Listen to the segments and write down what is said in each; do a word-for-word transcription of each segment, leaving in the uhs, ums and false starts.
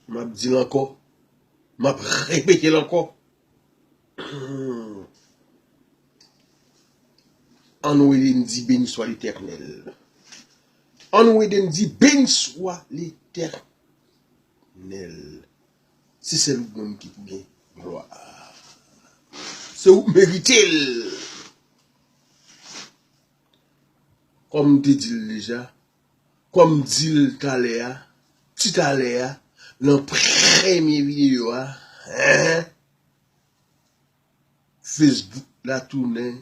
M ap di l ankò. M ap repete l ankò. Ann nou ede n di, Béni soit l'Éternel. Ann nou ede n di, Béni soit l'Éternel. Se sèl ou menm ki pou gen glwa. Se ou k merite l. Kòm m te di l deja, kòm m di l talè a, ti talè a, nan premye videyo a, hein? Facebook la tounen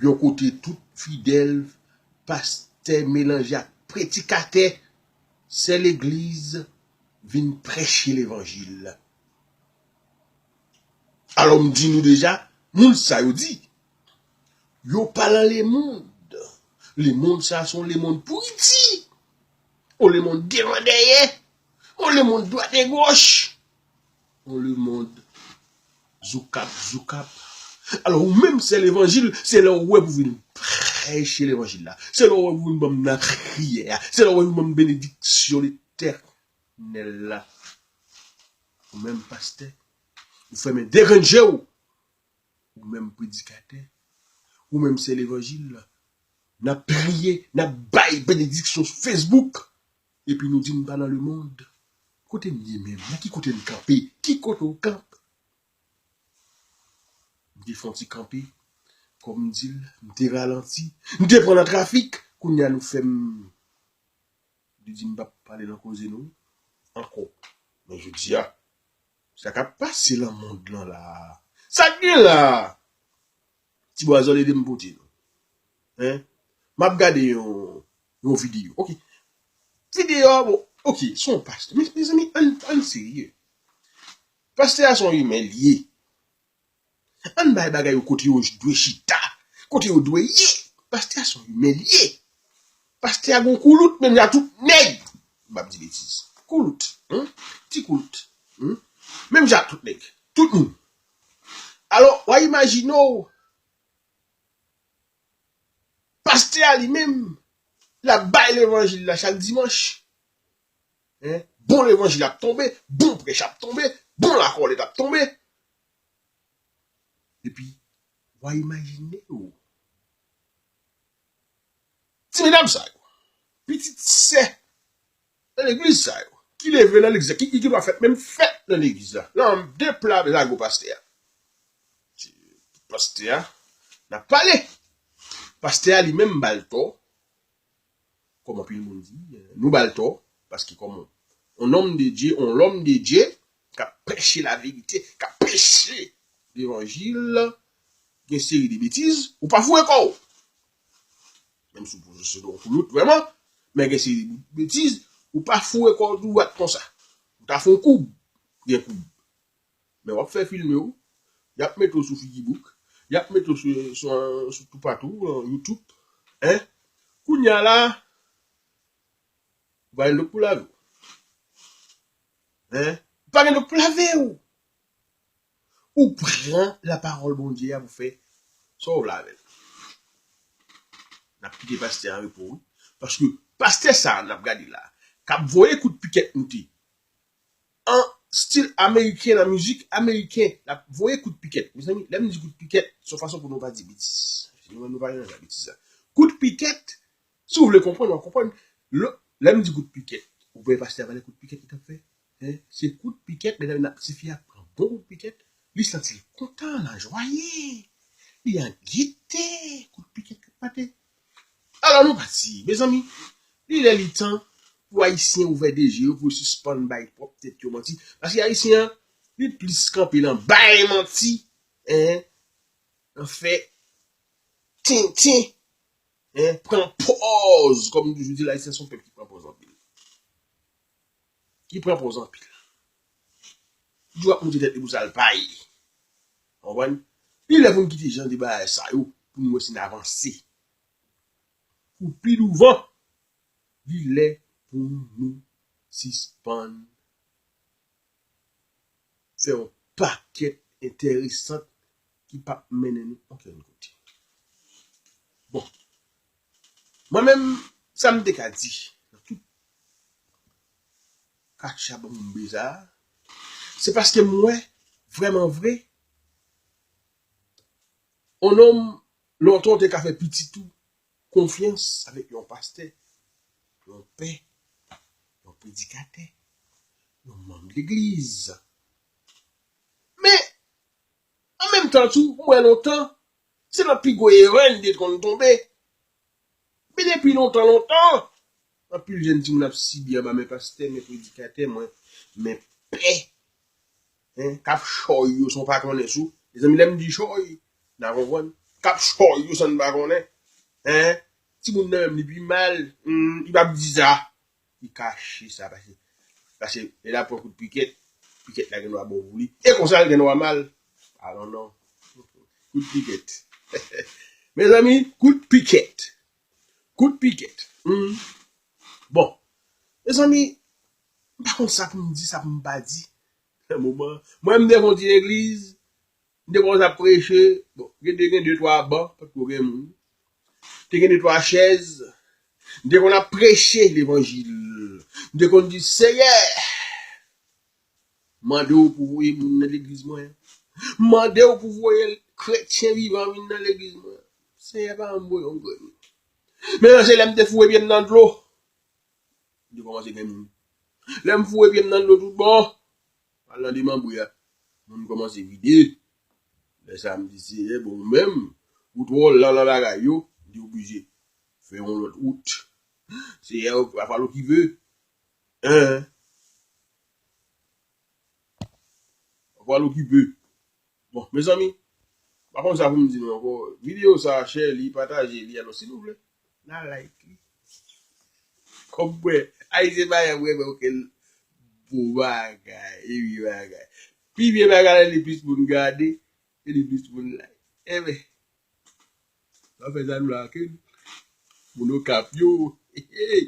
yon kote tout fidèl, pastè melanje ak predikatè, sè legliz vin preche levanjil. Alò, m di nou deja, moun sa yo di, yo pa nan lemonn. Lemonn sa se yon lemonn pouriti. Yon lemonn devan dèyè. Yon lemonn dwat e goch. Yon lemonn zoukap, zoukap. Alò, ou menm, sè levanjil, se lè ou wè pou vin preche levanjil la. Se lè ou wè pou vin ban m lapriyè a. Se lè ou wè pou vin ban m benediksyon Letènèl la. Ou menm pastè, ou fèmen de grenn je w. Ou menm predikatè, ou menm sè levanjil la. N ap priye, n ap bay benediksyon sou Facebook. Epi nou di n pa nan lemonn. Kote n ye menm? Nan ki kote n kanpe? Ki kote w kanpe? M te fè yon ti kanpe. Kòm m di l, m te ralanti. M te pran nan trafik. Kounye a nou fè m Li di m p ap pale nan koze nou ankò. Men jodi a, sa k ap pase nan mond lan la a? Sa k gen la a? Ti Bwazòl ede m pote nou. Hein? M ap gade yon, yon videyo. Ok. Videyo a, bon, ok, se yon pastè. Men, mezanmi, ann, ann serye. Pastè a se yon imen l ye. Ann bay bagay yo kote yo dwe chita, kote yo dwe ye. Pastè a se yon imen l ye. Pastè a gon koulout, menm jan tout nèg. M p ap di betiz. Koulout, hmm? Ti koulout, hmm? Menm jan tout nèg. Tout moun. Alò, w a imajine w, pastè a li menm, l ap bay levanjil la chak dimanch. Hein? Bon levanjil ap tonbe, bon prèch ap tonbe, bon lakòlèt ap tonbe. Epi, w a imajine w. Ti medam sa yo, pitit sè nan legliz sa yo, ki leve nan legliz la, ki, ki, ki dwa fèt, menm fèt nan legliz la. Nan de pla zago pastè a. Pastè a, n ap pale. Pastè a li menm ba l tò. Kòm anpil moun di, nou ba l tò, paske kòm on, on nonm de Dye, on lòm de Dye, k ap preche laverite, k ap preche levanjil, gen seri de betiz, ou pa foure kò w. Menm si w se yon koulout vrèman, men gen seri de betiz, ou pa foure kò w dwat konsa. Ou ta fè yon koub, gen koub. Men w ap fè filme w, y ap mete w sou Facebook, y ap mete w sou, sou, sou toupatou, euh, YouTube, hein? Kounye a la, ou pa gen dlo pou lave w. Hein? Ou pa gen dlo pou lave w. Ou pran lapawòl Bondye a pou fè sa w vle avè l. N ap kite pastè an repo, wi. Paske pastè sa a n ap gade la, k ap voye kout pikèt moute, an stil ameriken, nan mizik ameriken, l ap voye kout pikèt. Mezanmi, lè m di kout pikèt, se yon fason pou nou pa di betiz. Nou menm nou pa renmen sa betiz la. Kout pikèt, si w vle konprann, w a konprann. Lè, lè m di kout pikèt, ou wè pastè a pale kout pikèt li t ap fè? Hein? Se kout pikèt, medam, n ap, tifi a pran bon kout pikèt, li santi l kontan, l anjwaye. Li an gete, kout pikèt k ap pete. Alò nou pati, mezanmi. Li lè li tan pou Ayisyen ouvè de je yo, pou yo sispann bay pwòp tèt yo manti. Paske Ayisyen an, li plis kanpe nan bay manti, hein, nan fè tenten, hein, pran pòz. Kòm m toujou di l, Ayisyen se yon pèp ki pran pòz anpil. Ki pran pòz anpil. Li toujou ap moute tèt li pou sa l pa ye. Konprann? Li lè pou n kite jan de bagay sa yo, pou nou wè si n avanse. Pou pi douvan, li lè pou nou sispann fè yon pakèt enteresan ki p ap mennen nou okenn kote. Bon, mwen menm, sa m te ka di nan tout Pacha ban m oubli sa. Se paske m wè, vrèman vre, yon nonm, lontan w te ka fè pitit ou konfyans avèk yon pastè, yon pè, yon predikatè, yon manm legliz. Men, an menm tan tou, m wè lontan, se nan pi gwo erè n te konn tonbe. Men depi lontan, lontan, anpil jèn timoun ap sibi anba men pastè, men predikatè, mwen, men pè. Hein, k ap chòy yo san w pa konnen sou. Mezanmi, lè m di chòy, n a konprann. K ap chòy yo san n pa konnen. Hein? Timoun nan menm, li pi mal. Hmm, li p ap di sa. Li kache sa, paske, paske lè l ap pran kout pikèt, pikèt la gen dwa bon pou li. E konsa l gen dwa mal. Alò non. Kout pikèt. Mezanmi, kout pikèt. Kout pikèt. Hmm. Bon. Mezanmi, m pa konn sa pou m di, sa pou m pa di. Nan moman, mwen, m te fon ti legliz, m te kòmanse ap preche. Bon, gen, te gen de twa ban, potko gen moun. Te gen de twa chèz. M te konn ap preche levanjil. M te konn di, Seyè, mande w pou voye moun nan legliz mwen. Mande w pou voye kretyen vivan vin nan legliz mwen. Seyè pa janm voye yon grenn. Men se lè m te foure pye m nan dlo, m te kòmanse gen moun. Lè m foure pye m nan dlo tout bon, al nan demanbre a, moun kòmanse vide. Lè sa a, m di, Seyè, bon, ou menm, ou twò lan nan bagay yo, m te oblije fè yon lòt wout. Seyè, va falloir qu'il veut. Hein? Va falloir qu'il veut. Bon, mezanmi, pa konn sa pou m di nou ankò. Videyo sa a, share li, pataje li. Alò, si nou vle, n a like li. Kòm mwen, Ayisyen pa janm renmen okenn bon bagay, e vye bagay. Pi vye bagay la, li plis moun gade, e li plis moun like. Enben, n ap fè sa nou la, oke? Moun Okap yo, hey, hey.